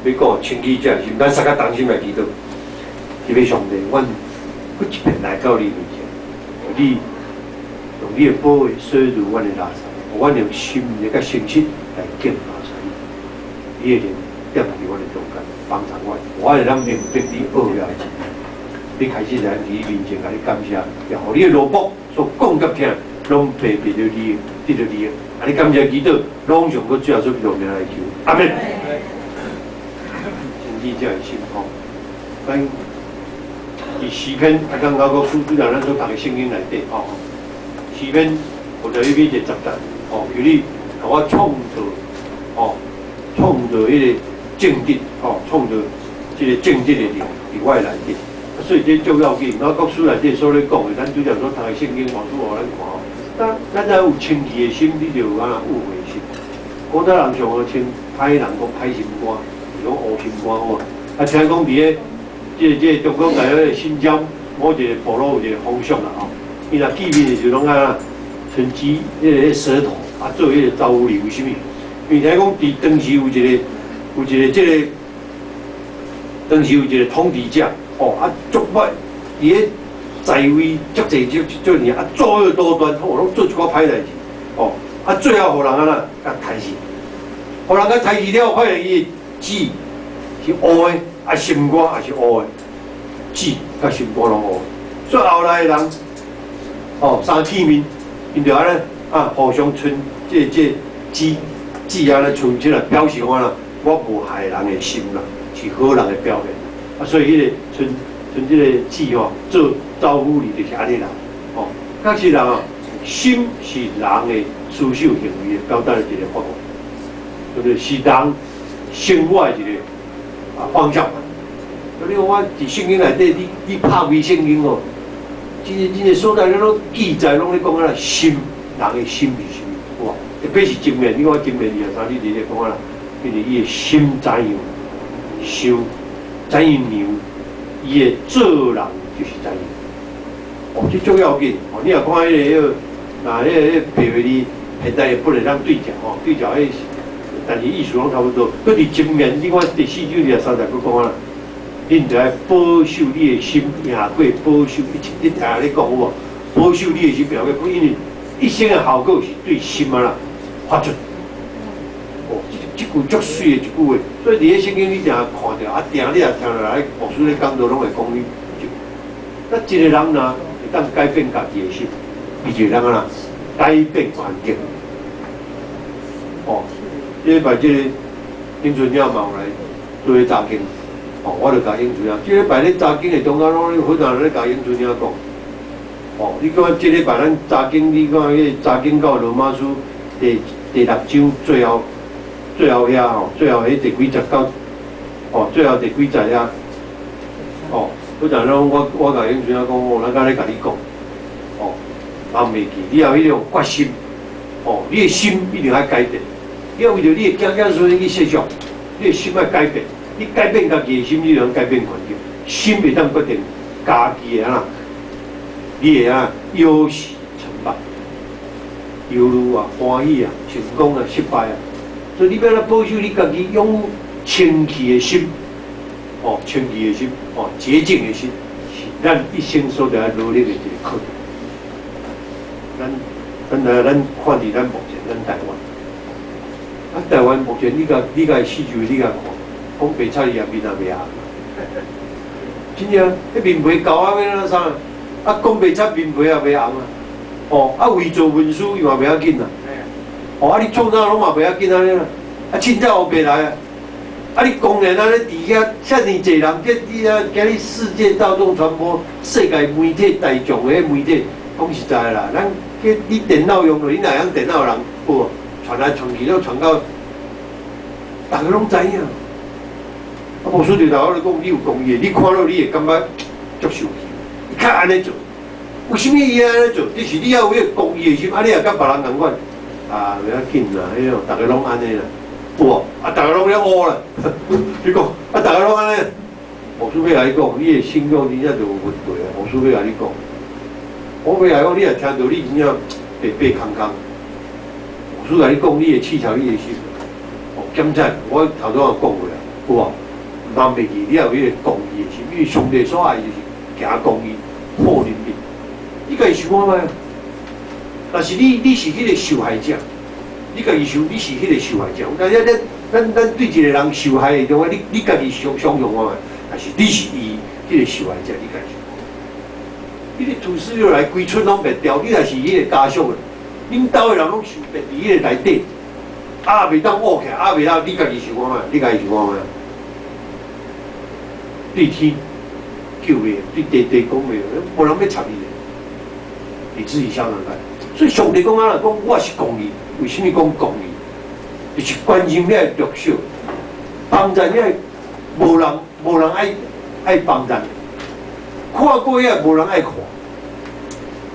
欲講清氣者的心，咱三個同心來祈禱。這位上帝，阮閣一遍來到你面前，你用你的寶血洗濾阮的垃圾，予阮用心靈佮誠實來敬拜你。你的靈踮佇阮的中間，幫助阮，我會當明白你奧妙的旨意。你開始來佇你面前共你感謝，也予你的奴僕所講佮聽，攏白白得利益，得著利益。啊，你感謝祈禱，攏用閣主耶穌基督名來求，阿門。清氣者的心吼，咱佇詩篇啊，剛剛閣主主咱所讀的聖經內底吼，詩篇51篇第10節吼，求你予我創造吼，創造彼個正直吼，創造這個正直的靈佇我的內底。所以這足要緊。我國書內底所咧講的，咱拄才所讀的聖經，牧師予咱看吼。咱咱若有清氣的心，你就有按怎有悔心。古早人上好稱歹人講歹心肝，是講烏心肝好。啊，聽講佇個這個中國大陸個新疆某一個部落有一個風俗啦吼，伊若見面的時陣攏按怎伸舌彼個舌頭啊，做彼個招呼禮，為啥物？因為聽講佇當時有一個這個當時有一個統治者吼，啊，足歹佇咧在位足濟足足年，啊，作惡多端，吼，攏做一寡歹代誌，吼，啊，最後予人按怎共刣死，予人共刣死了，發現伊的舌是烏的，啊，心肝也是烏的，舌佮心肝攏烏，所以後來的人，吼，三見面，𪜶就按呢啊，互相伸這舌舌按呢伸出來，表示講啦，我無害人的心啦，是好人的表現。啊，所以彼個伸伸這個舌吼，做招呼禮就是按呢啦，吼，確實人哦，心是人的思想行為的表達的一個法門，對不對？是人生活的一個啊方向。你看我佇聖經內底，你拍開聖經哦，真濟真濟所在，咱攏記載攏咧講啊，心，人的心是啥物？哇，特別是箴言，你看箴言23，你佇咧講啊，因為伊的心怎樣想，怎樣量，伊的做人就是怎樣。哦，這足要緊哦！你若看彼個，那彼個白話字現代不能當對照吼，對照彼，但是意思攏差不多。閣佇箴言，你看第四章23節閣講啊，恁著愛保守你的心，贏過保守一切。你定定咧講有無？保守你的心，贏過，因為一生的效果是對心啊啦發出。哦，這這句足媠的一句話，所以佇咧聖經你定看著，啊，定你也聽落來，牧師咧講道攏會講你。那一個人若會當改變家己的心，伊就會當按怎改變環境。哦，這禮拜這個英春鳥嘛有來做咧查經，哦，我就共英春鳥，這禮拜咧查經的中間，攏咧分享咧共英春鳥講。哦，你看這禮拜咱查經，你看彼個查經到羅馬書第六章最後最後遐吼，最後彼第幾節到，哦，最後第幾節遐，哦，好像攏我共英春鳥講，哦，咱敢咧共你講，哦，人袂記，你有彼種決心，哦，你的心一定愛改變，你要為著你的囝囝孫孫去設想，你的心愛改變，你改變家己的心，你就能改變環境。心會當決定家己的按怎，你會按怎優勢成敗，猶豫啊、歡喜啊、成功啊、失敗啊，所以你欲按怎保守你家己擁有清氣的心，哦，清氣的心，哦，潔淨的心，是咱一生所著愛努力的一個課題。咱咱來咱看佇咱目前咱台灣，啊，台灣目前你共四周你共看，講白賊伊也面也袂紅。真正，彼面皮厚啊欲按怎啥？啊，講白賊面皮也袂紅啊。哦，啊，偽造文書伊嘛袂要緊啦。哦，啊，你創啥攏嘛袂要緊按呢啦。啊，凊彩烏白來啊。啊，你公然按呢佇遐遮爾濟人，這佇遐今日世界大眾傳播、世界媒體大眾的媒體，講實在的啦，咱去你電腦用落，你若會曉電腦的人，有無？傳來傳去，攏傳到，逐家攏知影。啊，牧師就頭仔咧講，你有公義，你看到你會感覺足生氣。伊較按呢做，為啥物伊按呢做？就是你要有彼個公義的心，啊，你也佮別人仝款，啊，袂要緊啦，彼種逐家攏按呢啦，有無？啊，逐家攏咧烏啦，你講，啊，逐家攏按呢。牧師欲共你講，你的信仰真正就有問題啊！牧師欲共你講，我欲共你講，你若聽著你真正白白空空。牧師共你講，你會刺插你的心。哦，檢查，我頭拄仔講過啊，有無？毋通袂記，你要有彼個公義的心，因為上帝所愛就是行公義、好憐憫。你家己想看覓？若是你，你是彼個受害者，你家己想，你是彼個受害者。但是咱對一個人受害的中間，你家己想想象看覓？但是你是伊彼個受害者，你家己想。彼個土石流來，規村攏滅掉，你若是彼個家屬的，恁兜的人攏受滅佇彼個內底，啊袂當挖起來，啊袂當，你家己想看覓？你家己想看覓？對天叫袂，對地地講袂，無人欲插你的，你自己想想看。所以上帝講啊，講我是公義，為啥物講公義？就是關心遐弱小，幫助遐無人愛幫助，看過遐無人愛看。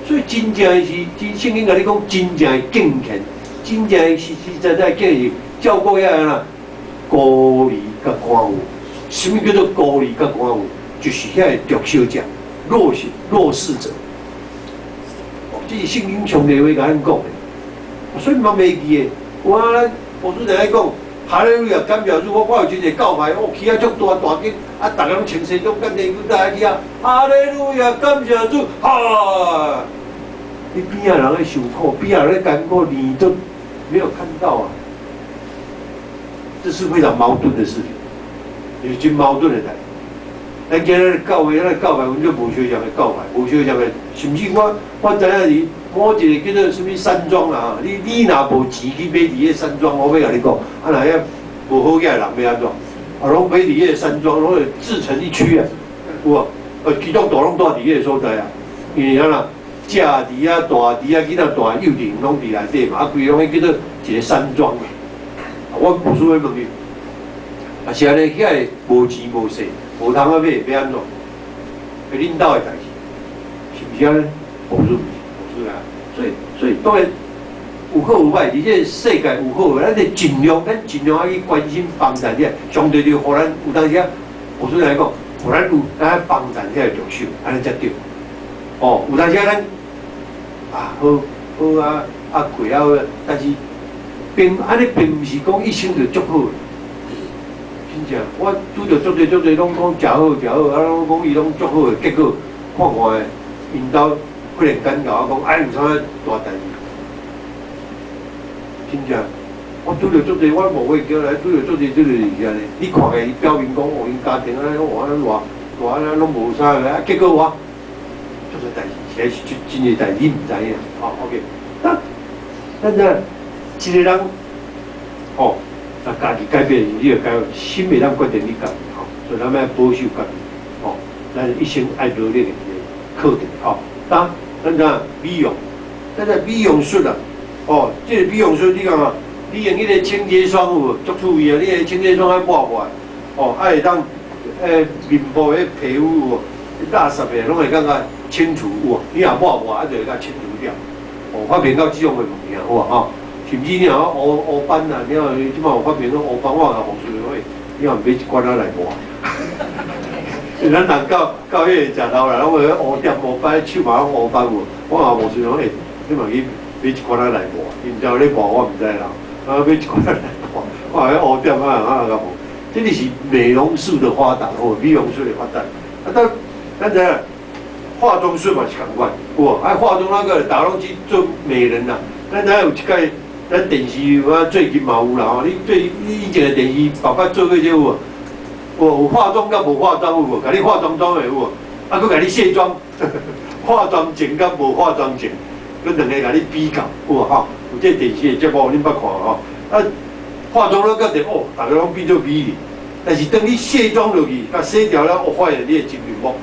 所以真正的是，真聖經共你講，真正的敬虔，真正的實實在在敬虔，照顧遐個啦，孤兒佮寡婦。啥物叫做孤兒佮寡婦？就是遐個弱小者、弱勢者。哦，這是聖經上帝話共咱講的，所以嘛袂記的。有啊，咱牧師常愛講，哈利路亞，感謝主！我有真濟教派，哦，起啊足大大間，啊，逐个攏穿西裝，干地阮大去啊，哈利路亞，感謝主！哈！你邊仔人咧受苦，邊仔人咧艱苦，你都沒有看到啊！這是非常矛盾的事情，是真矛盾的代誌。咱今日教會，咱教派，阮就無相像的教派，無相像的，甚至我知影佇某一個叫做啥物山莊啦，你若無錢去買佇彼山莊，我欲共你講，啊若遐無好額的人欲按怎？啊，攏買佇彼个山莊，攏會自成一區啊，有無？基督徒攏住佇彼个所在啊，因為按怎？食佇遐，大佇遐，囡仔大幼稚園攏佇內底嘛，啊，規攏彼叫做一個山莊啊。我牧師欲問伊，啊是按呢，遐个無錢無勢，無通啊買，欲按怎？係恁兜的代誌，是毋是按呢？牧師毋是，牧師啊，所以當然有好有歹，佇這個世界有好有歹，咱得盡量，咱盡量愛去關心幫助這，上帝就予咱有當時啊，牧師來講，予咱有咱幫助遐個弱小，按呢才對。哦，有當時啊，咱啊好好啊啊過啊好，但是並按呢並毋是講一生就足好。真正，我拄著足濟足濟攏講誠好誠好，啊攏講伊攏足好的，結果看看的，𪜶兜忽然間共我講，哎，有啥大代誌？真正，我拄著足濟，我無會叫來拄著足濟這個是按呢。你看起伊表面講哦，𪜶家庭按呢，哦按呢偌偌按呢攏無啥個，啊結果我足濟代誌，實在是真真濟代誌，你毋知影。好，OK，那咱這一個人，哦。啊，家己改變，你就改變，心會當決定你家己吼，所以咱愛保守家己，吼，咱一生愛努力的一個課題吼。當咱講美容，咱在美容術啊，哦，這個美容術你感覺？你用彼個清潔霜有無？足趣味啊！你个清潔霜愛抹抹，哦，愛會當面部的皮膚有無？垃圾的攏會感覺清除有無？你若抹抹，啊就會共清除掉。哦，發明到這種的物件有無吼？甚至你若講烏烏斑啊，你若這擺有發明講烏斑，我共牧師講，你若買一罐仔來抹。咱人到彼個食頭啦，攏會烏點烏斑，手嘛攏烏斑有無？我共牧師講，欸，你嘛去買一罐仔來抹，伊毋知有咧抹，我毋知啦。啊，買一罐仔來抹，我話彼烏點啊啊較無。這個是美容術的發達，哦，美容術的發達。啊，但咱知影化妝術嘛是仝款，有無？啊，化妝那個逐家攏去做美人啦。咱知影有一擺，咱電視我最近嘛有啦吼，你最你以前的電視爸爸做過這有無？有化妝佮無化妝有無？共你化妝妝的有無？啊，閣共你卸妝，化妝前佮無化妝前，閣兩个共你比較有無吼？有這電視的節目，恁捌看吼？啊，化妝了決定哦，逐个攏變做美麗。但是當你卸妝落去，共洗掉了，哦，發現你的真面目，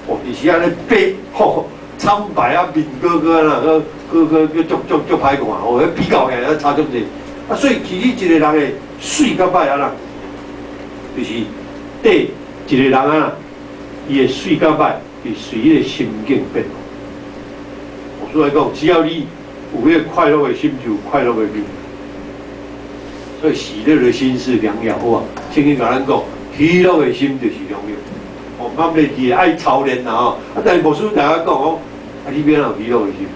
哦，就是按呢白，吼，蒼白啊，面哥哥啦，閣閣閣閣足足足歹看，哦，彼比較起來差足濟。啊，所以其實一個人的媠佮歹啊啦，就是對一個人啊，伊的媠佮歹，是隨伊的心境變化。我所以講，只要你有彼個快樂的心，就有快樂的面。所以喜樂的心是良藥，好啊。聖經共咱講，喜樂的心就是良藥。哦，咱袂記愛操練啦吼。啊，但是牧師共我講講，啊，你欲按怎有喜樂的心？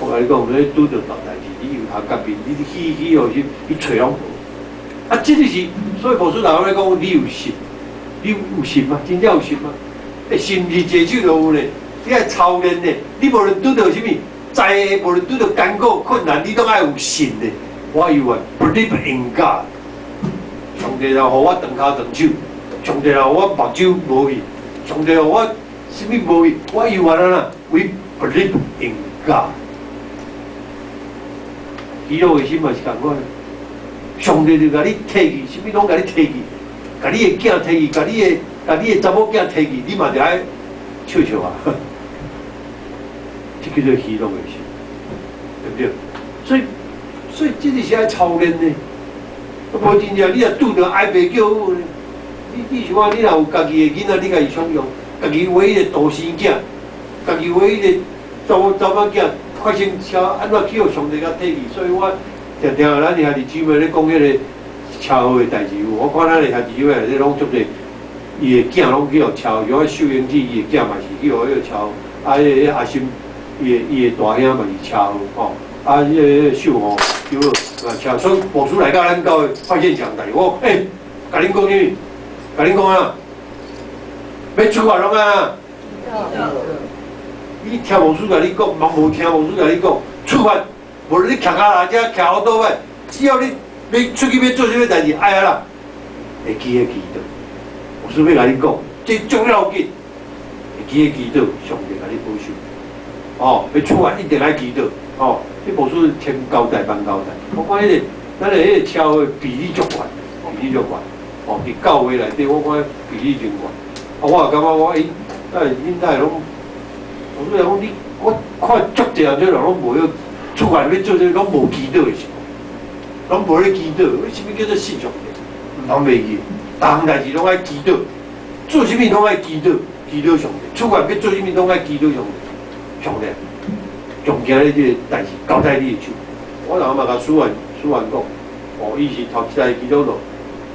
我共你講，你拄著大代誌，你油頭革面，你喜喜樂心，你揣攏無。啊，這個是，所以牧師老咧講，你有信，你有信嗎？真正有信嗎？欸，信毋是一个手就有咧，你愛操練咧。你無論拄著啥物災，無論拄著艱苦困難，你攏愛有信咧。我有啊，believe in God。上帝若予我斷跤斷手，上帝若予我目睭無去，上帝予我啥物無去，我有啊啦，We believe in God。喜樂的心嘛是仝款。上帝就共你提去，啥物攏共你提去，共你的囝提去，共你的查某囝提去，你嘛著愛笑笑啊！這叫做喜樂的心，對不對？所以這個是愛操練的。無真正，你若拄著愛袂叫好，你想看，你若有家己的囡仔，你共伊創用，家己唯一的獨生囝，家己唯一的查某囝發生車按怎去予上帝共提去？所以我定定咱兄弟姊妹咧講彼个車禍的代誌，我看咱的兄弟姊妹咧攏足濟，伊的囝攏去予車禍，像秀英姊伊的囝嘛是去予彼个車禍，啊，彼个阿心伊的大兄嘛是車禍吼，啊，彼个秀紅對無嘛車，所以牧師來到咱教會發現場代，我欸，共恁講啥物？共恁講啊，欲出發攏啊！你聽牧師共你講，嘛無聽牧師共你講，出發。無論你騎腳踏車、騎歐多擺，只要你欲出去欲做啥物代誌，愛啊啦，會記得祈禱。牧師欲共你講，這足要緊，會記得祈禱，上帝共你保守。哦，欲出發一定愛祈禱。哦，這牧師千交代萬交代。我看彼个，咱的彼个車禍比例足懸，比例足懸。哦，佇教會內底，我看比例真懸。啊，我也感覺我欸，啊，恁哪會攏，牧師講你，我看足濟人這人攏無欲出來欲做這攏無祈禱的時候，攏無咧祈禱。為啥物叫做信上帝？毋通袂記，逐項代誌攏愛祈禱，做啥物攏愛祈禱，祈禱上帝。出來欲做啥物攏愛祈禱上帝，上帝，上行咧這個代誌交代你的手。我昨昏嘛共思源講，哦，伊是頭一個基督徒，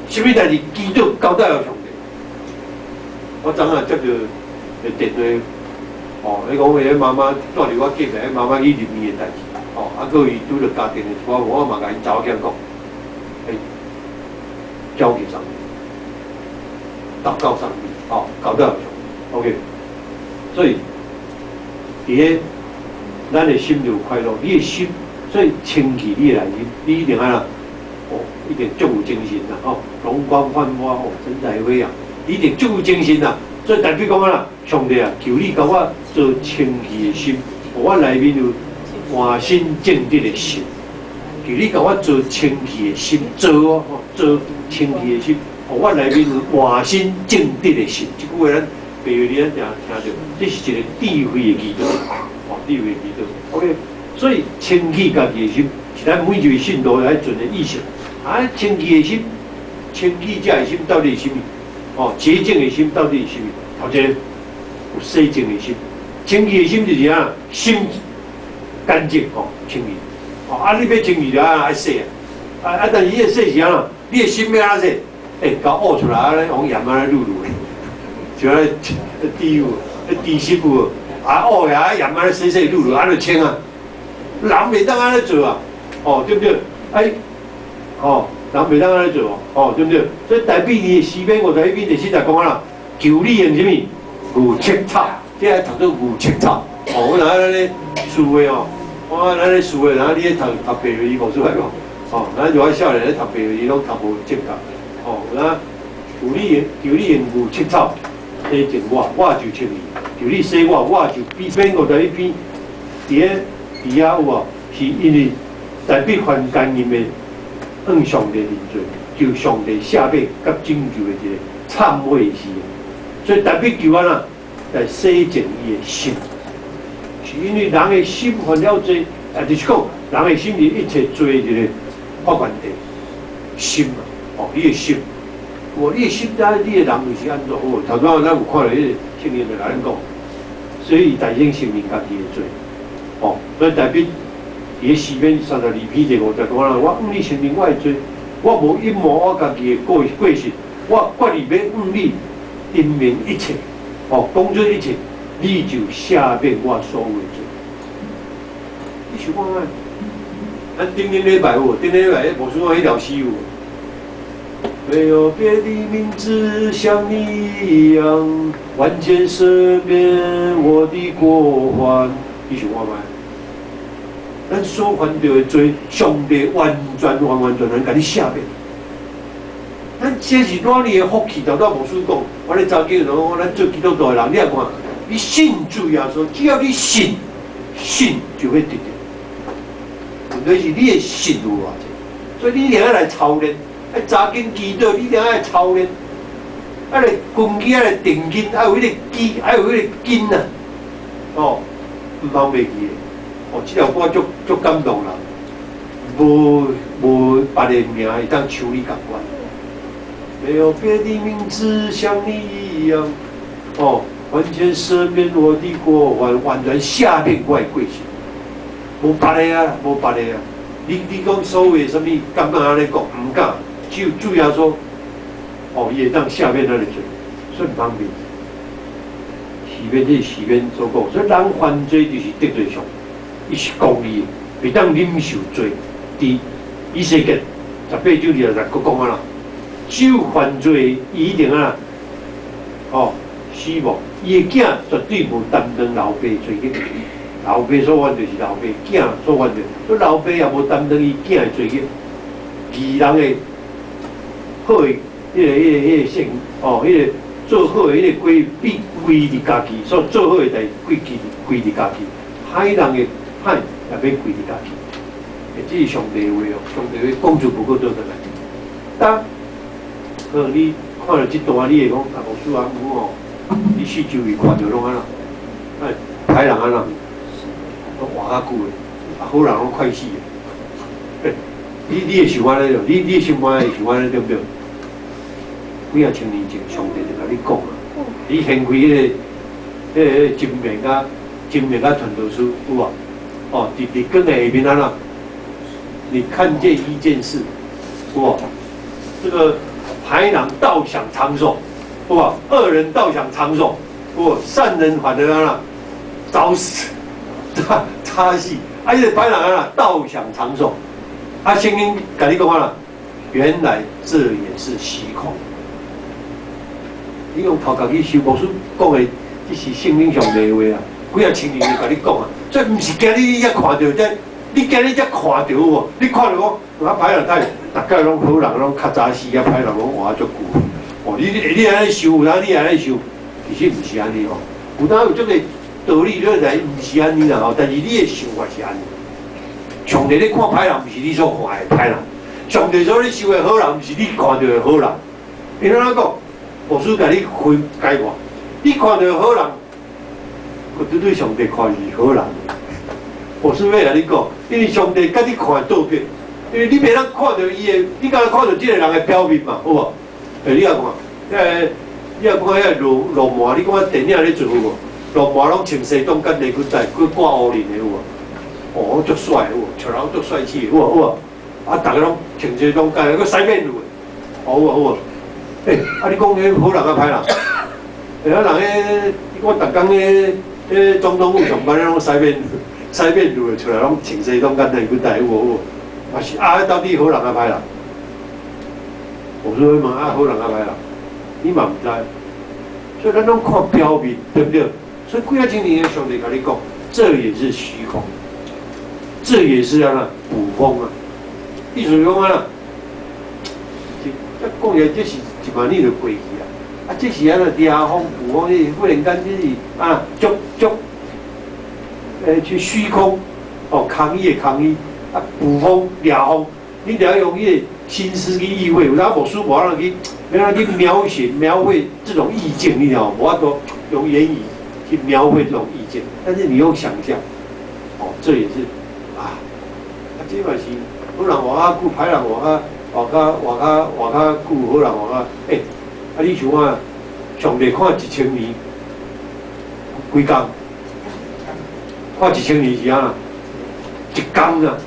啥物代誌祈禱交代予上帝。我昨昏接著個電話，哦，伊講伊媽媽住佇我隔壁，伊媽媽去入院的代誌。哦，啊，閣伊拄著家庭的一寡，我嘛共𪜶查某囝講，欸，交給上帝，禱告上帝，哦，交代予上帝，OK。所以，佇个咱的心就有快樂，你的心，所以清氣你的內心，你一定按怎，哦，一定足有精神啦，哦，容光煥發，哦，神采飛揚，你一定足有精神啦。所以代表講啊，上帝啊，求你共我做清氣的心，予我內面有換心正直的心，求你共我做清氣的心，做哦，做清氣的心，予我內面有換心正直的心。這句話咱平日咱定聽著，這是一個智慧的祈禱，哦，智慧的祈禱。OK，所以清氣家己的心，是咱每一位信徒愛存的意識。啊，清氣的心，清氣者的心到底是啥物？哦，潔淨的心到底是啥物？頭一個有洗淨的心，清氣的心就是啥？心乾淨哦，清氣。哦，啊，你欲清氣就愛洗啊，啊，但是你的洗是按怎？你的心欲按怎洗？欸，共挖出來，按呢用鹽按呢滷滷的，像按呢豬有，豬心有，啊，挖起來鹽按呢洗洗滷滷，按呢清啊。人袂當按呢做啊，哦，對不對？哎，哦，人袂當按呢做哦，對不對？所以大衛伊詩篇51篇第四節講啊，求你用啥物？牛赤草，這愛讀做牛赤草。哦，我若咱咧書會哦，我咱咧書會，然後你咧讀讀白字無出來講，哦，咱就愛少年咧讀白字攏讀無正確。哦，那求你用牛赤草洗淨我，我就清氣；求你洗我，我就比篇51篇，佇遐有無？是因為大衛犯姦淫的，向上帝認罪，求上帝赦免佮拯救的一個懺悔詩。所以大衛求按怎來洗淨伊的心，是因為人的心犯了罪，也就是講，人的心是一切罪的一個發源地，心啊，哦，你的心，哦，你的心，啊，你的人就是按怎？哦，頭拄仔咱有看著彼个聖經就共咱講，所以伊代先承認家己的罪，哦，所以大衛佇个詩篇32篇第5節講啦，我向你承認我的罪，我無隱瞞我家己的過失，我決意欲向你陳明一切，哦，講出一切，你就赦免我所有的罪。你想看覓？咱頂頂禮拜有無？頂頂禮拜牧師講彼條詩有無？沒有別的名字像你一樣，完全赦免我的過犯。你想看覓？咱所犯著的罪，上帝完全完完全全共你赦免。咱這是偌爾的福氣，頭拄牧師講，我咧查經講，咱做基督徒的人，你也看，你信主耶穌，只要你信，信就會得著。問題是你的信有偌濟，所以你一定愛來操練，愛查經祈禱，你一定愛操練，愛來根基，愛來定根，愛有彼個基，愛有彼個根啊！哦，毋通袂記的。哦，這條歌足足感動人，無無別个名會當像你仝款。沒有別的名字像你一樣，哦，完全赦免我的過犯，完全赦免我的過失。無別个啊，無別個啊。你講所謂啥物，敢敢按呢講？毋敢。只有主耶穌，哦，伊會當赦免咱的罪，所以毋通忘。詩篇這是詩篇所講，所以人犯罪就是得罪上帝，伊是公義的，袂當忍受罪。佇以西結18章20節閣講啊啦，只有犯罪，伊一定啊，哦，死亡，伊的囝絕對無擔當老爸罪孽，老爸所犯就是老爸囝所犯罪，所以老爸也無擔當伊囝的罪孽。義人的好的彼個性，哦，彼個做好的彼個規必歸佇家己，所以做好的代歸己歸佇家己，歹人的歹也欲歸佇家己。欸，這是上帝話哦，上帝話講出無閣倒轉來。當可能你看著這段，你會講啊，牧師啊，毋過哦，你四周圍看著攏按怎？哎，歹人按怎？攏活較久的，啊，好人攏快死的。你會想按呢？你的心肝會想按呢？對毋對？幾仔千年前，上帝就共你講啊，你掀開彼個箴言佮箴言佮傳道書有無？哦，佇日光的下面按怎？你看見一件事，有無？這個歹人倒享長壽，有無？惡人倒享長壽，有無？善人反而按怎？早死，早死。啊，彼個歹人按怎？倒享長壽。啊，聖經共你講按怎？原來這也是虛空。你用頭殼去想，牧師講的，這是聖經上的話啊。幾仔千年就共你講啊，這毋是今日你才看著這，你今日才看著有無？你看著講，啊歹人太，逐家攏好人攏較早死，啊歹人攏活足久。哦，你按呢想，有當你按呢想，其實毋是按呢哦。有當有這個道理，你來毋是按呢啦吼。但是你的想法是按呢。上帝咧看歹人，毋是你所看的歹人；上帝所咧想的好人，毋是你看著的好人。伊按怎講？牧師共你分解看，你看著好人，絕對上帝看是好人。牧師欲共你講，因為上帝佮你看的倒轉，因為你袂當看著伊的，你敢若看著這個人的表面嘛，好無？欸，你也看，彼個，你也看彼個羅羅馬，你看電影咧做有無？羅馬攏穿西裝佮內褲帶，閣掛烏領的有無？哦，足帥有無？笑人足帥氣的有無？有無？啊，逐家攏穿西裝佮閣洗面乳的，哦，有無？有無？欸，啊，你講彼好人抑歹人？欸，啊，人彼，你看逐工彼彼總統府上班，攏洗面洗面乳的出來，攏穿西裝佮內褲帶，有無？有無？啊是啊，到底好人抑歹人？我說問啊，好人抑歹人？你嘛毋知，所以咱攏看表面，對毋對？所以幾仔千年的上帝共你講，這也是虛空，這也是按怎捕風啊！意思講按怎？這講起來，這是一萬年就過去啊！啊，這是按怎掠風捕風？這忽然間這是啊，足足去虛空哦，空意的空意啊，捕風掠風，你得要用彼個心思去意會。有當牧師無法度去，欲按怎去描寫描繪這種意境，你知無？無法度用言語去描繪這種意境，但是你用想象，哦，這也是啊，啊，這嘛是好人活較久，歹人活較活較活較活較久，好人活較欸，啊，你想看，上帝看一千年幾工？看一千年是按怎？一工啊，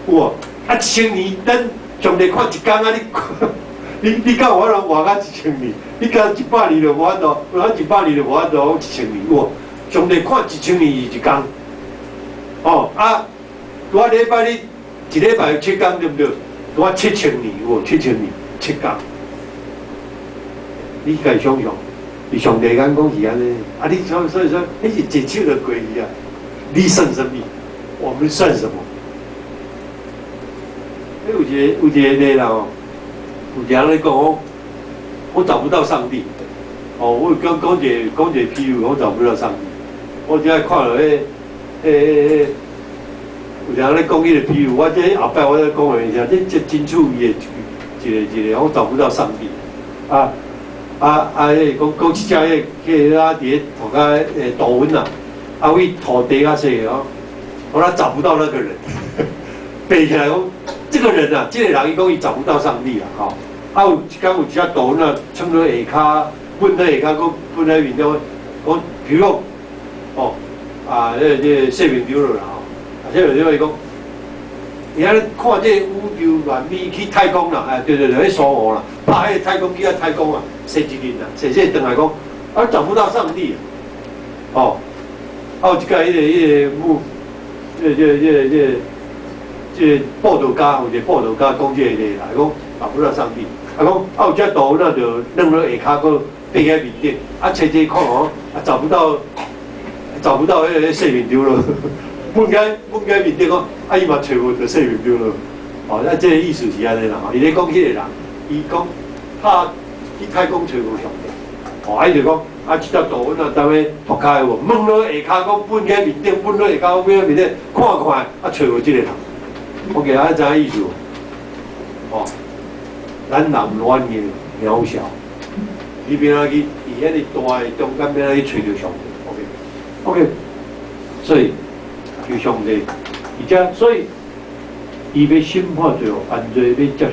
有無？啊，一千年，咱上帝看一工啊，你敢有法度活到一千年？你敢一百年就無法度，有一百年就無法度，一千年有無？上帝看一千年是一工，哦啊，拄仔禮拜日一禮拜有7工對毋對？拄仔7000年有無？七千年7工，你家己想象，佇上帝眼光是按呢，啊！你所以說，彼是一手就過去啊！你算什麼？我們算什麼？有一個例啦吼，有一個人咧講，我找不到上帝。哦，我講一個譬如，我找不到上帝。我只愛看著彼，彼彼彼，有一個人咧講彼個譬如，我這後擺我再講予𪜶聽，這真趣味的一個，我找不到上帝。啊啊啊！彼個講講這隻彼個去遐佇咧塗骹杜雲啊，啊為塗地較細哦，我他找不到那個人，爬起來講，這個人啊，這個人伊講伊找不到上帝啦，吼。啊有一工有一隻杜雲啊，躥咧下跤，糞咧下跤，閣糞咧面頂，講比如講，哦，啊，這個說明長了啦，吼，啊，說明長伊講，伊按呢看這個宇宙萬物去太空啦，哎，對對對，彼蘇俄啦，拍彼個太空機啊，太空啊，踅一陣啦，踅踅轉來講，啊，找不到上帝啊，哦，啊有一擺彼個木，這個報道家，有一個報道家講這個例啦，講找不到上帝，啊講啊有隻杜雲啊，就軟落下跤，閣爬起面頂，啊揣揣看哦，啊找不到，找不到彼個說明長咯，糞起面頂講，啊伊嘛揣無著說明長咯，哦，啊這個意思是按呢啦，吼，伊咧講彼個人，伊講拍去太空揣無上帝，哦，啊伊就講，啊這隻杜雲啊，踮咧塗跤的無，問落下跤講糞起面頂，糞落下跤糞起面頂，看看，啊揣無這個人，OK，啊知影意思無？哦，咱人軟的渺小，你欲按怎去佇遐爾大的中間，欲按怎去揣著上帝？OK，OK，所以求上帝，而且所以伊欲審判罪惡，犯罪欲接受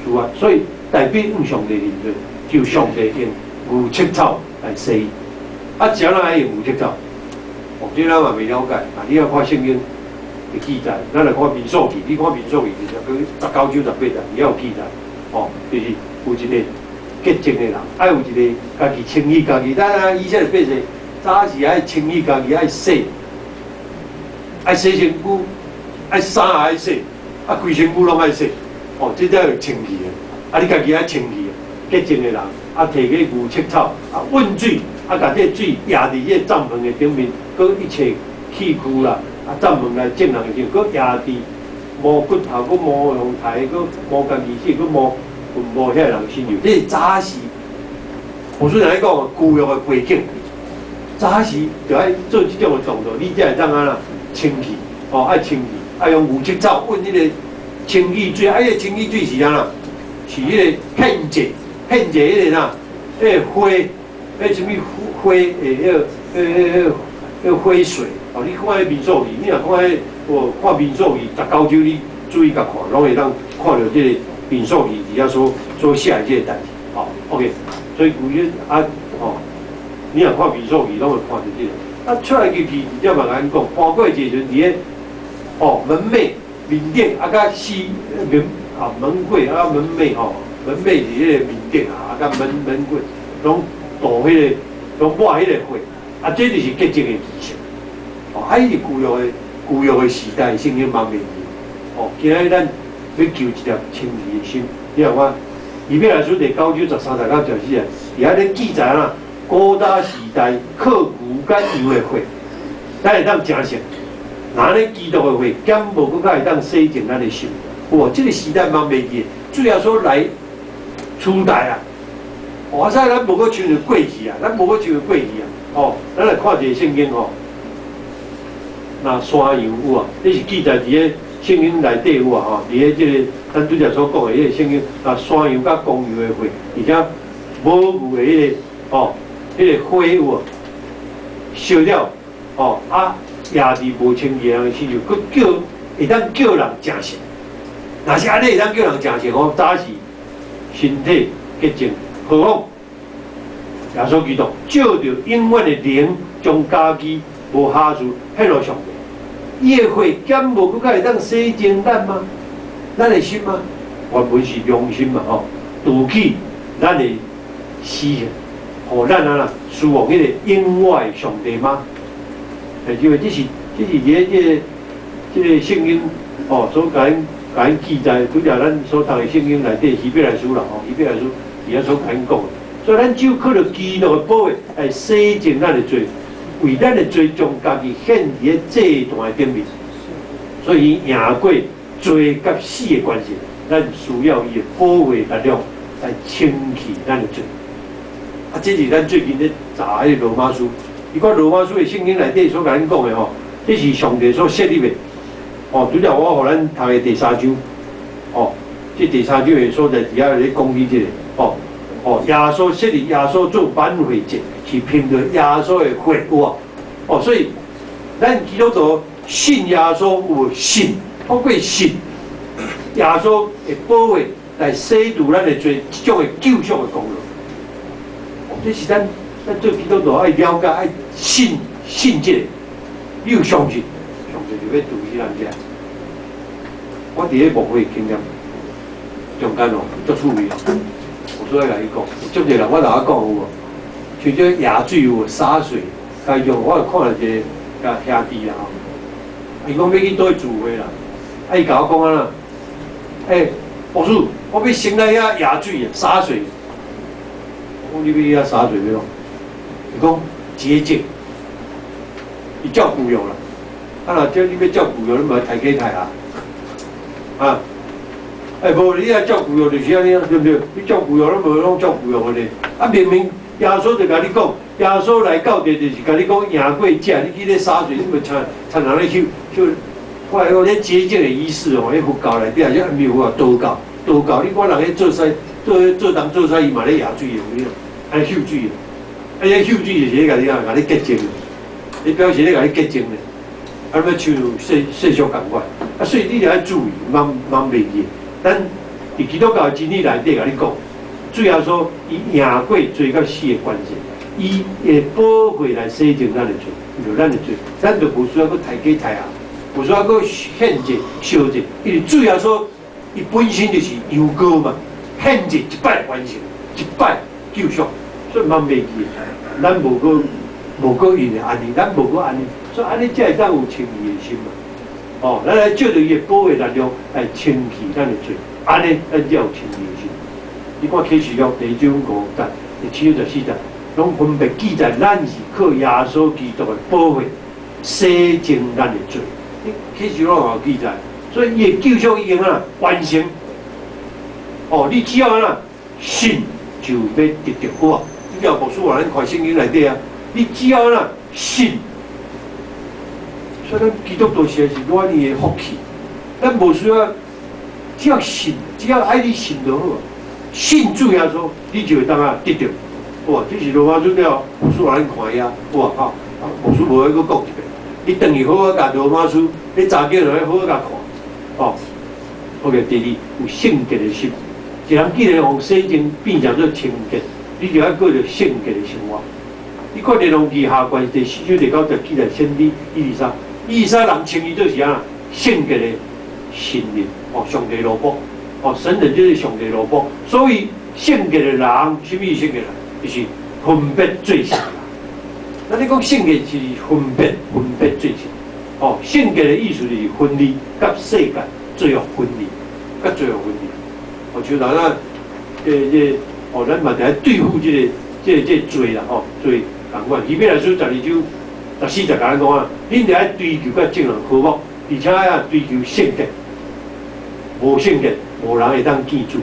處罰，所以代表向上帝認罪，求上帝用牛赤草來洗伊。啊，怎樣愛用牛赤草？哦，這咱嘛袂了解。啊，你要看聖經的記載，咱來看民數記，你看民數記就是講19章18節，伊有記載。哦，就是有一個潔淨的人，愛有一個家己清洗家己。咱啊，以色列百姓早時愛清洗家己，愛洗，愛洗身軀，愛衫也愛洗，啊，規身軀攏愛洗。哦，這才會清氣的。啊，你家己愛清氣，潔淨的人，啊，提個牛赤草，啊，溫水，啊，共這個水壓佇這個帳篷的頂面，閣一切器具啦，啊，帳篷內眾人的時候，閣壓佇摸骨頭，閣摸陽台，閣摸家己身，閣摸墳墓遐人身上。這是早時，我雖然講舊約的背景，早時就愛做這種的動作，你才會當按怎清氣，哦，愛清氣，愛用牛赤草溫彼個清氣水，啊，彼個清氣水是按怎？是彼個獻祭，獻祭彼個啥？彼個火，彼啥物火的彼個火水。哦，你看彼民數記，你若看彼，哦，看民數記19章，你注意共看，攏會當看著這個民數記佇遐所寫的這個代誌。哦，OK，所以舊約啊，哦，你若看民數記，攏會看著這個。啊，出埃及記佇遮嘛共咱講，搬過節時陣佇咧，哦，門楣面頂啊，佮四門啊門櫃啊門楣吼，門楣是彼個面頂啊，啊佮門櫃攏塗彼個，攏抹彼個血，啊，這就是潔淨的儀式。哦，啊，伊是舊約的時代，聖經嘛袂記。哦，今仔日咱欲求一粒清氣的心，你若看，以比來書第9章13節到14節，佇遐咧記載啊，古早時代靠牛佮羊的血，咱會當成聖。若按呢基督的血，敢無閣較會當洗淨咱的心？哇，這個時代嘛袂記，主耶穌來取代啊！哇塞，咱無閣像過去啊，咱無閣像過去啊！哦，咱來看一個聖經吼。若山羊有啊，這是記載佇咧聖經內底有啊吼，佇咧這個咱拄才所講的彼個聖經，若山羊佮公羊的血，而且母牛的彼個吼，彼個火有啊，燒了吼啊，壓佇無清氣人的身上，閣叫會當叫人成聖。若是按呢會當叫人成聖吼，早是身體潔淨，何況耶穌基督照著永遠的靈，將家己無瑕疵獻予上帝。伊的血敢無閣較會當洗淨咱嗎？咱的心嗎？原文是良心嘛吼，除去咱的死刑，予咱按怎侍奉彼個永活的上帝嗎？因為這是佇咧這個聖經哦所共𪜶記載，拄才咱所讀的聖經內底希伯來書啦吼，希伯來書佇遐所共𪜶講的。所以咱只有靠著基督的寶血來洗淨咱的罪，為咱的罪將家己獻佇个祭壇的頂面。所以贏過罪佮死的關係，咱需要伊的寶血力量來清去咱的罪。啊，這是咱最近咧查彼個羅馬書，伊看羅馬書的聖經內底所共咱講的吼，這是上帝所設立的。哦，拄才我予咱讀的第三章，哦，這第三章的所在佇遐咧講起這個，哦，哦，耶穌設立耶穌做挽回祭，是憑著耶穌的血有無？哦，所以咱基督徒信耶穌有信，透過信耶穌的寶血來洗除咱的罪，這種的救贖的功能。這是咱做基督徒愛了解、愛信信這個，你有相信，上帝就欲拄去咱遮。我佇咧牧會經驗中間哦，足趣味哦。我所愛共伊講，有足濟人我頭仔講有無？像這迺水有無灑水，共用我有看著一个兄弟啦吼，伊講欲去佗位聚會啦，啊伊共我講按怎？欸，牧師，我欲先來遐迺水啊，灑水。我講你欲去遐灑水欲創？伊講潔淨，伊照舊約啦。啊若這你欲照舊約，你嘛愛刣雞刣啊？啊？欸，無你愛照舊約就是按呢啊，對毋對？你照舊約，攏無攏照舊約的呢？啊，明明耶穌就共你講，耶穌來到這就是共你講贏過這，你去咧灑水，你嘛親親人咧翕翕。我來講，咧潔淨的儀式哦，彼佛教內底啊，這毋是有啊？道教，道教，你看人咧做西做做東做西，伊嘛咧迺水的，有影？愛翕水的，啊，彼翕水就是咧共你啊，共你潔淨的，你表示咧共你潔淨的，啊，欲像世世俗仝款，啊，所以你著愛注意，毋通袂記。咱佇基督教的真理內底共你講，主耶穌伊贏過罪佮死的關係，伊的寶血來洗淨咱的罪，就咱的罪，咱就無需要閣刣雞刣啊，無需要閣獻祭燒祭，因為主耶穌伊本身就是羊羔嘛，獻祭一擺完成，一擺救贖，所以毋通袂記，咱無閣無閣因為按呢，咱無閣按呢，所以按呢才會當有稱義的心嘛。哦，咱來借著伊的寶血力量來清去咱的罪，按呢咱才有稱義的心。你看啟示錄第一章五節、第七章十四節，攏分別記載咱是靠耶穌基督的寶血洗淨咱的罪。你啟示錄有記載，所以伊的救贖已經按怎完成。哦，你只要按怎信，就欲得著好啊！你叫牧師話咱看聖經內底啊，你只要按怎信。所以咱基督徒實在是偌爾的福氣，咱無需要，只要信，只要愛你信就好。信主耶穌，你就會當啊得著。哇，這是羅馬書了，牧師予咱看遐，哇吼，牧師無愛閣講一遍。你轉去好好共羅馬書，你查經落去好好共看。哦，OK，第二有聖潔的心，一人既然予洗淨變成做清潔，你就愛過著聖潔的生活。你看列王紀下卷第四章第九節記載先知以利沙，以利沙人稱伊做是按怎聖潔的神人，哦，上帝奴僕，哦，神人就是上帝奴僕，所以聖潔的人，啥物是聖潔人？就是分別罪聖的人。那你講聖潔是分別，分別罪聖，哦，聖潔的意思就是分離，佮世界罪惡分離，佮罪惡分離。哦，像咱啊，這這，哦，咱嘛得愛對付這個、這個、這個罪啦，吼，罪仝款。希伯來書12章14節共咱講啊，恁著愛追求佮眾人和睦，而且愛追求聖潔。無聖潔，無人會當見主。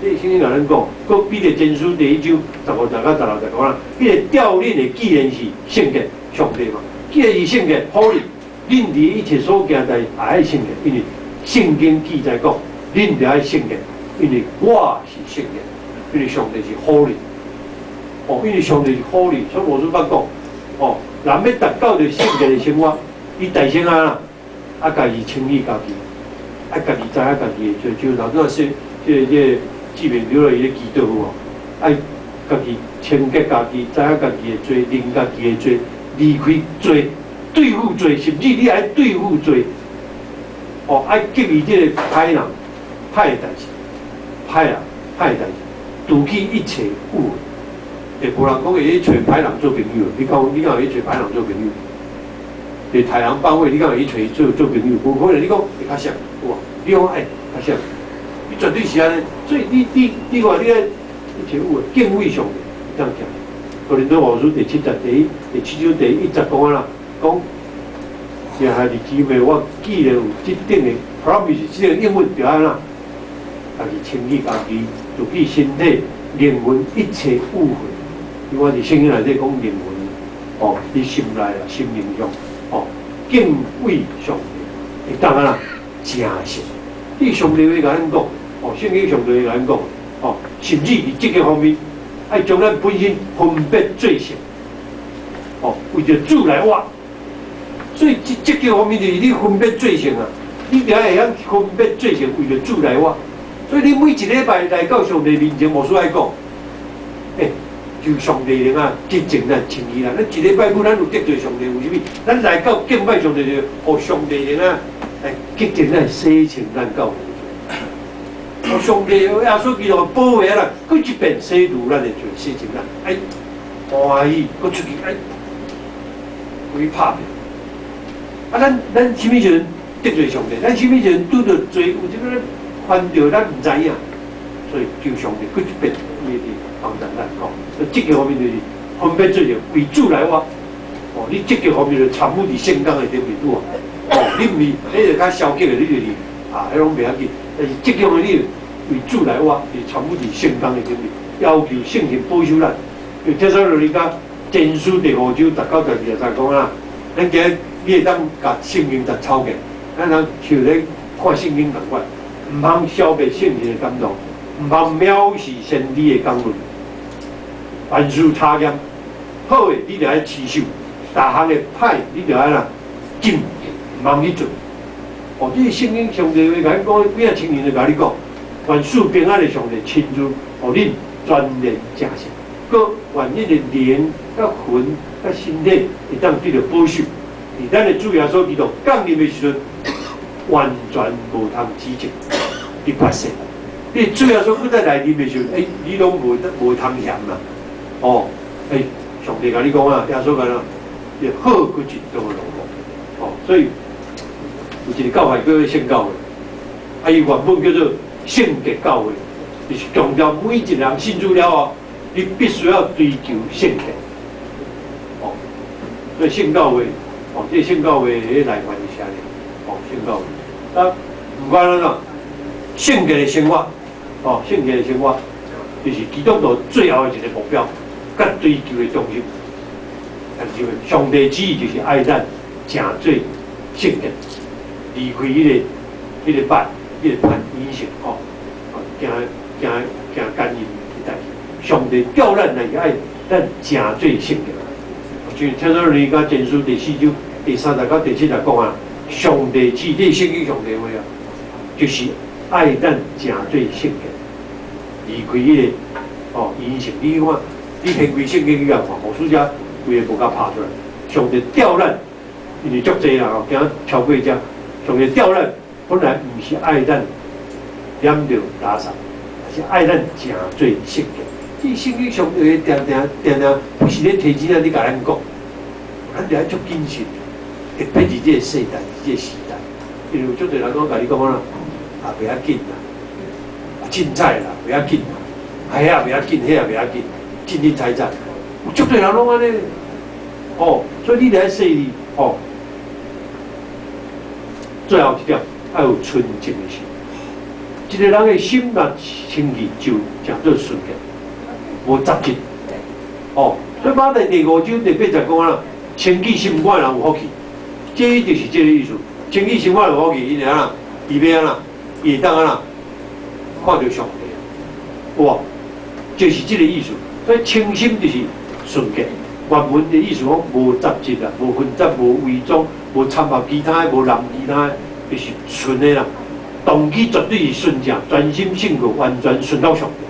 這聖經共咱講，閣彼得前書第一章15節到16節講啦，彼個召恁的既然是聖潔，上帝嘛，既然是聖潔，holy，恁佇一切所行代也愛聖潔，因為聖經記載講，恁著愛聖潔，因為我是聖潔，因為上帝是 holy。哦，因為上帝是 holy，所以無說捌講，哦，人欲達到著聖潔的生活，伊代先啊，啊，家己清理家己，啊，家己知影家己的罪，就老早說，這個這個志明劉了伊咧祈禱有無？愛家己清潔家己，知影家己的罪，認家己的罪，離開罪，對付罪，甚至你愛對付罪，哦，愛給伊這個歹人、歹的代誌、歹人、歹的代誌，除去一切有的。欸，無人講會去揣歹人做朋友，你講你敢會去揣歹人做朋友？佇刣人放火，你敢會去揣伊做做朋友？無可能，你講會較啥？有無？你講欸較啥？你絕對是按呢，所以你你你看你愛一切有的敬畏上帝，會當行。哥林多後書第七節第一第七章第一節講啊啦，講兄弟姊妹，我既然有這等的 promise，這個應允就按怎，家己清潔家己，自己身體、靈魂一切污穢。因為我佇聖經內底講靈魂，哦，佇心內啊，心靈上，哦，敬畏上帝，會當按怎成聖。你上帝會共咱講，哦，聖經上帝會共咱講，哦，甚至佇這個方面，愛將咱本身分別做聖，哦，為著主來活。所以這這個方面就是你分別做聖啊，你著愛會曉分別做聖，為著主來活。所以你每一禮拜來到上帝面前，無需愛講，欸，求上帝能啊潔淨咱清潔咱。咱一禮拜舞咱有得罪上帝有啥物？咱來到敬拜上帝就予上帝能啊來潔淨咱、洗清咱到無罪。予上帝耶穌基督的寶血啦，閣一遍洗除咱的罪，洗淨咱，哎，歡喜，閣出去，哎，規拍拼。啊，咱啥物時陣得罪上帝？咱啥物時陣拄著罪有啥物犯著，咱毋知影，所以求上帝閣一遍伊會幫助咱吼。所以這個方面就是分別做聖，為主來活。哦，你這個方面就參與佇聖工的頂面拄啊。哦，你毋是，彼個較消極的，你就是啊，彼攏袂要緊。但是這個方面你為主來活，是參與佇聖工的頂面，要求聖靈保守咱。因為帖撒羅尼迦前書第五章十九、十二節講啊，咱今日你會當共聖經實抄起，咱通像咧看聖經仝款，毋通消滅聖靈的感動，毋通藐視先知的講論。凡事查驗，好的你著愛持守，逐項的歹你著愛啦禁，毋通去做。哦，這個聖經上帝話共咱講，幾仔千年就共你講，願賜平安的上帝親自予恁全然成聖，閣願恁的靈、佮魂、佮身體會當得著保守。佇咱的主耶穌基督降臨的時陣，完全無通指責，你發誓。你主耶穌閣再來臨的時陣，欸，你攏無通嫌啦。哦，欸，上帝共你講啊，耶穌講啊，伊好閣真多的哦，所以有一個教派叫做聖教會，啊，伊原本叫做聖潔教會，就是強調每一個人信主了後，你必須要追求聖潔。哦，所以聖教會。哦，這個聖教會的來源是啥呢？哦，聖教會啊，毋管按怎，聖潔的生活，哦，聖潔的生活，就是基督徒最後的一個目標，佮追求的中心。但是上帝旨意就是愛咱成做聖潔，離開彼個歹、彼個叛隱性，哦，行行行奸淫的代誌。上帝叫咱來愛咱成做聖潔。就帖撒羅尼迦前書第四章第三節到第七節講啊，上帝旨意，這聖經上帝話啊，就是愛咱成做聖潔，離開彼個哦淫性。你看，你掀開聖經去共看，牧師遮規个無共拍出來。上帝調咱，因為足濟人哦，驚超過遮。上帝調咱本來毋是愛咱染著垃圾，而是愛咱成做聖潔。這聖經上帝話定定定定，不是咧提錢啊，你共咱講，咱著愛足謹慎，特別佇這個世代，佇這個時代，因為有足濟人講共你講啦，啊，袂要緊啦，啊，凊彩啦，袂要緊啦，啊，遐也袂要緊，彼也袂要緊，凊凊彩彩，有足濟人攏按呢，哦，所以你著愛細膩，哦，最後一點，愛有純淨的心，一個人的心若清潔，就誠做純潔。無雜質，哦，所以馬太第五章第八節講啊，清潔心肝的人有福氣，這就是這個意思。清潔心肝有福氣，伊會按怎？伊欲按怎？伊會當按怎？看著上帝，哇，就是這個意思。所以清心就是純潔，原文的意思講無雜質啊，無混雜，無偽裝，無摻合其他的，無濫其他的，就是純的啦。動機絕對是純正，專心信靠，完全順服上帝。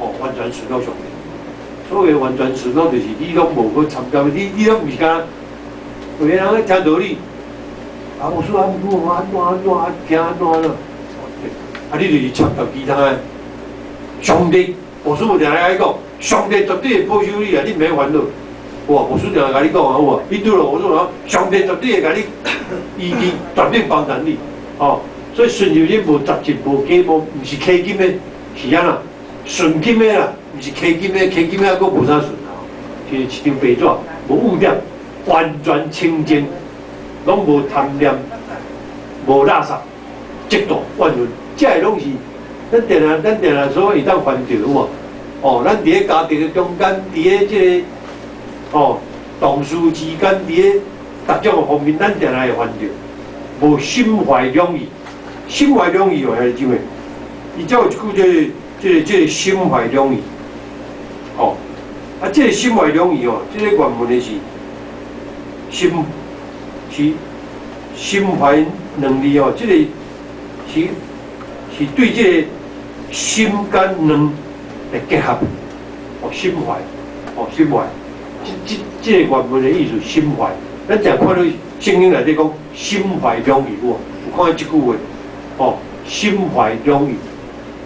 哦，完全順服上帝。所謂完全順服，就是你攏無去參加，你攏毋是敢，有的人咧聽道理，啊，我說按怎按怎按怎啊，聽按怎按怎，啊，你就是摻雜其他的。上帝，牧師有定定共你講，上帝絕對會保守你啊，你毋免煩惱。哇，牧師定定共你講啊，有無？你拄著我說上帝絕對會共你醫治，絕對幫助你。哦，所以順就你無雜質、無假冒，毋是乞金的，是按怎？純金的啦，毋是溪金的，溪金的還閣無啥純啊，是一張白紙，無污點，完全清淨，攏無貪念，無垃圾，嫉妒怨恨，這个攏是咱定定咱定定所會當犯著有無？哦，咱佇咧家庭的中間，佇咧這個哦同事之間，佇咧各種的方面，咱定定會犯著，無心懷兩意，心懷兩意哦，兄弟姊妹，伊才有一句這個、這個、這個心懷兩意，哦，啊，這個心懷兩意哦，這個原文的是心是心懷兩字哦，這個是對這個心佮兩來結合，哦，心懷，哦，心懷，這個原文的意思，心懷，咱常看到聖經內底講心懷兩意有無？有看到這句話，哦，心懷兩意，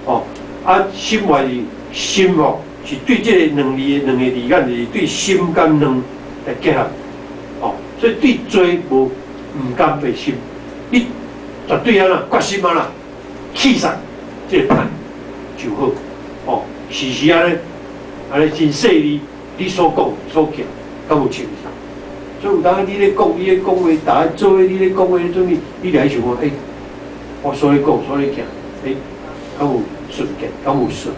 哦，啊，心懷是心哦，是對這個兩字兩個字眼，就是對心佮兩來結合，哦，所以對罪無毋甘的心，你絕對按怎決心按怎棄殺這個歹就好，哦，時時按呢，按呢真細膩，你所講所行，敢有清楚？所以有當你咧講，你咧講話，逐家做伙你咧講話，做物，你來想看，欸，我所咧講，所咧行，欸，敢有純潔，敢有順，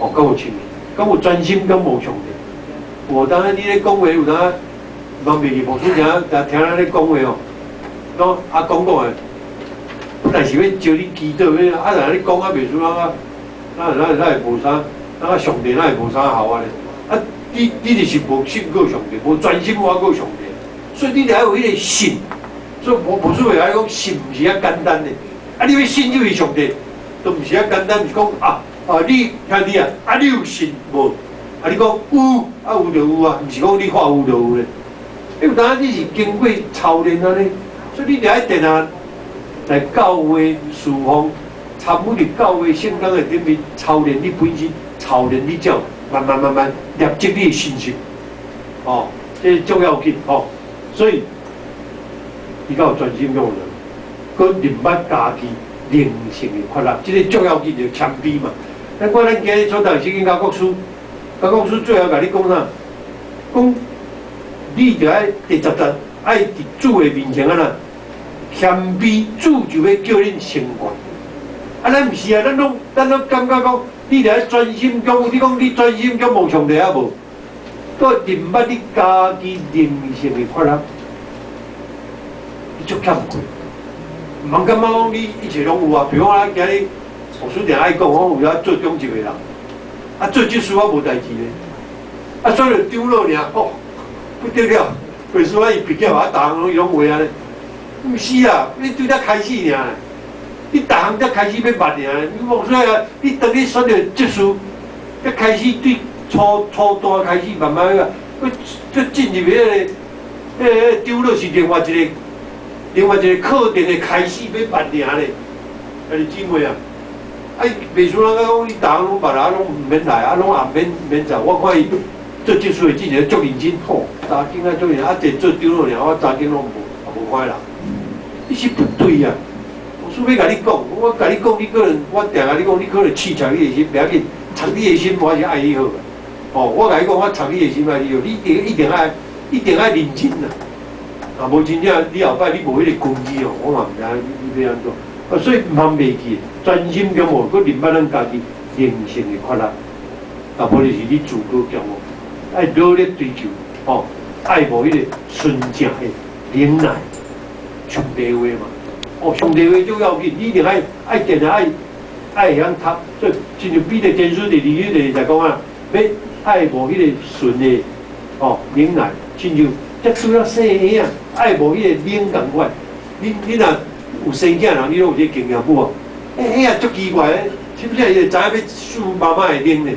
哦，敢有清楚，敢有專心，敢無上帝？有當你咧講話，有當茫袂記牧師聽，聽咱咧講話哦，攏啊講講的，本來是欲招你祈禱，欲啊，若你講啊袂輸啊，那那那會無啥，那上帝哪會無啥效啊咧？啊，你就是無信靠上帝，無專心倚靠上帝，所以你得愛有彼個信。所以牧師會愛講信毋是遐簡單的。啊，你欲信入去上帝，都毋是遐簡單，毋是講啊啊，你兄弟啊，啊你有信無？啊你講有，啊有就有啊，毋是講你話有就有咧。因為當你是經過操練按呢，所以你得愛定定來教會事奉，參與佇教會聖工的頂面操練你本身，操練你才慢慢慢慢累積你的信心。哦，這重要緊哦，所以伊較有專心仰望，閣認捌家己靈性的缺乏，這個重要緊就謙卑嘛。咱看咱今日所讀聖經雅各書，雅各書最後共你講啥？講你著愛第十節愛佇主的面前按怎謙卑，主就欲叫恁升懸。啊，咱毋是啊，咱攏感覺講，你著愛專心仰望，你講你專心仰望上帝啊無？閣認捌你家己靈性的缺乏，你足欠缺。毋通感覺講你一切攏有啊。比如講，咱今日牧師定愛講，講有影做長執的人，啊做執事我無代誌咧，啊選著長老爾，哦，不得了，袂輸啊伊畢業啊，逐項攏伊攏會按呢。毋是啊，你對才開始爾，你逐項才開始欲捌爾。你牧師啊，你當你選著執事，才開始對初初段開始慢慢啊，閣進入彼個長老是另外一個課程的開始欲捌爾咧，兄弟姊妹啊，啊袂輸人講你逐項攏捌啊，攏毋免來啊，攏也毋免免走。我看伊做執事的之前足認真，吼，查經啊足認真，啊，這做長老爾，我查經攏無，也無看人。你是不對啊！牧師欲共你講，我共你講，你可能我定共你講，你可能刺插你的心，袂要緊，插你的心，我是愛你好。哦，我共你講，我插你的心愛你好，你一定一定愛一定愛認真啊！啊，無真正你後擺你無彼個根基哦，我嘛毋知你欲按怎。啊，所以毋通袂記，專心仰望，閣認捌咱家己靈性的缺乏，啊，無就是你自高驕傲，愛努力追求，哦，愛慕彼個純正的靈奶，上帝話嘛。哦，上帝話足要緊，你一定愛愛定定愛愛會曉讀，所以親像彼得前書第二章第二節講啊，欲愛慕彼個純的哦靈奶，親像才拄仔細嬰仔愛慕彼個奶仝款。你若有生囝人，你攏有這個經驗無？欸，嬰仔足奇怪的，是毋是？伊會知影欲欶媽媽的奶咧？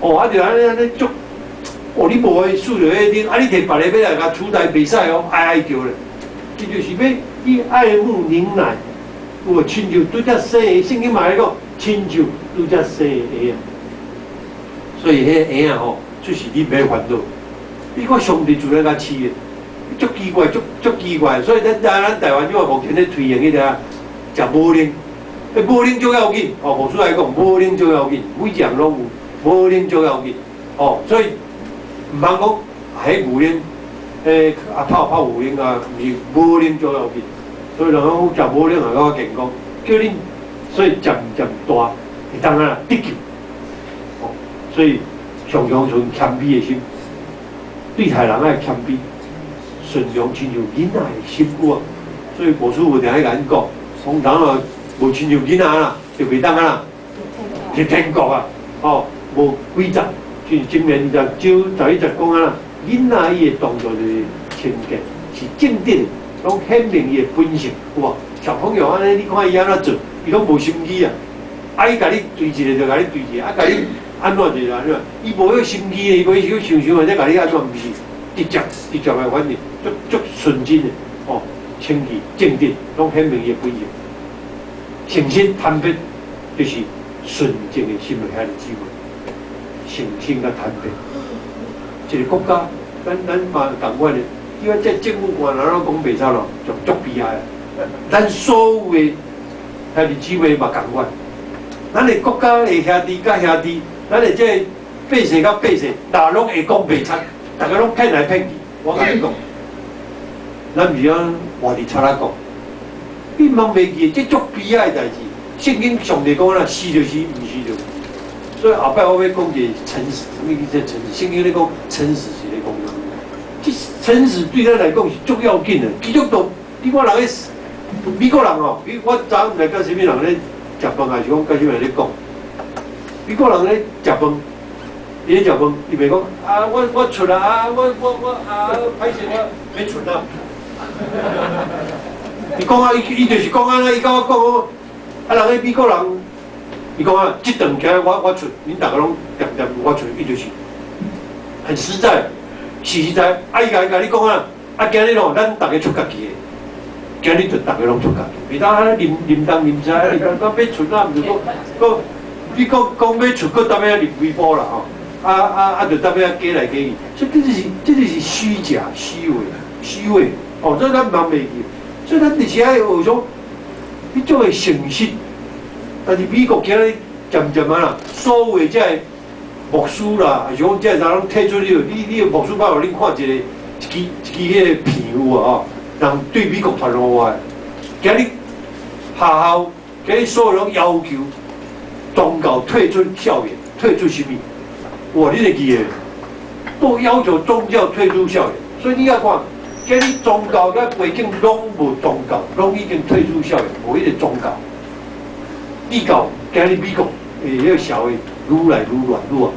哦，啊，就按呢按呢足，哦，你無予伊欶著彼個奶，啊，你提別个欲來共取代袂使哦，哀哀叫咧。這就是欲去愛慕奶奶，有無？親像拄才細，聖經嘛咧講，親像拄才細嬰仔。所以彼個嬰仔吼，就是你欲煩惱。你看上帝自然共飼的，足奇怪，足足奇怪。所以咱咱台灣這馬目前咧推行彼個食母奶，欸，無奶足要緊，哦，牧師來講，無奶足要緊，每一項攏有，無奶足要緊，哦，所以毋通講彼牛奶，欸，啊泡泡牛奶啊，毋是無奶足要緊，所以人講食無奶也較健康，叫恁所以漸漸大會當啊得救，哦，所以常常存謙卑的心，對待人愛謙卑，順良親像囡仔的心有啊，所以牧師有定愛共恁講，講人若無親像囡仔啦，就袂當啊啦，入天國啊，哦，無幾節，就是箴言20章11節講啊啦，囡仔伊的動作就是清潔，是正直的，攏顯明伊的本性，有無？小朋友按呢，你看伊按怎做，伊攏無心機啊，啊伊共你對一个就共你對一个，啊共你按怎就按怎，伊無彼心機的，伊無去想想或者共你按怎，毋是直接直接來反應，足足純真的，哦，清潔正直，攏顯明伊的本性。誠實坦白，就是純正的心的兄弟姊妹。誠實佮坦白，一个國家，咱嘛仝款的，因為這政府官員攏講袂使咯，就足悲哀。咱所有的兄弟姊妹嘛仝款，咱的國家的兄弟佮兄弟，咱的這个百姓佮百姓，若攏會講袂出，逐家攏騙來騙去。我共你講，咱毋是講活佇賊仔國。你毋通袂記，這足悲哀的代誌。聖經上帝講啦，是就是，毋是就是。所以後擺我欲講一個誠實，啥物叫做誠實？聖經咧講誠實是咧講啥？這誠實對咱來講是足要緊的。基督徒，你看人咧，美國人吼，我昨昏來佮啥物人咧食飯，還是講佮啥物人咧講？美國人咧食飯，伊咧食飯，伊袂講啊，我出啦啊，我啊，歹勢我欲出啦。伊講啊，伊就是講按呢，伊共我講，啊，人咧美國人，伊講啊，這頓起來我出，恁逐家攏恬恬我出，伊就是很實在，實在。啊，伊共你講啊，啊，今日吼，咱逐家出家己的，今日就逐家攏出家己，袂當按呢啉東啉西，你講講欲出啊，毋是講講你講講欲出，閣踮遐啉幾杯啦吼，啊啊啊，就踮遐假來假去，所以這就是虛假、虛偽、虛偽，哦，這咱毋通袂記。所以咱就是愛學種，你做個誠實。但是美國今日漸漸啊啦，所有的這個牧師啦，還是講這個人攏退出去，你牧師捌予恁看一个一支一支彼个片有無吼？人對美國傳話的，今日學校今日所有攏要求宗教退出校園，退出啥物？哇，你會記得？都要求宗教退出校園，所以你要看。今日宗教佮背景攏無宗教，攏已經退出校園，無彼个宗教。異教今日美國的彼个社會愈來愈亂愈啊，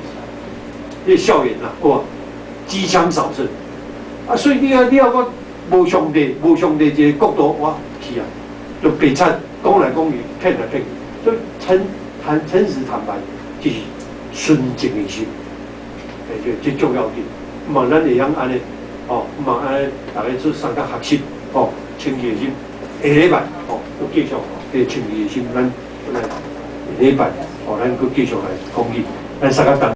彼个校園啊，哇，機槍掃射啊，所以你啊講無上帝，無上帝一个國度，哇，是啊，就白賊講來講去，騙來騙去，所以誠實坦白，就是純正的心，欸，這重要緊，毋望咱會曉按呢。哦，毋望按呢，逐家做相共學習，哦，清潔的心，下禮拜哦，閣繼續哦，這個清潔的心，咱來下禮拜哦，咱閣繼續來講起，咱三個等。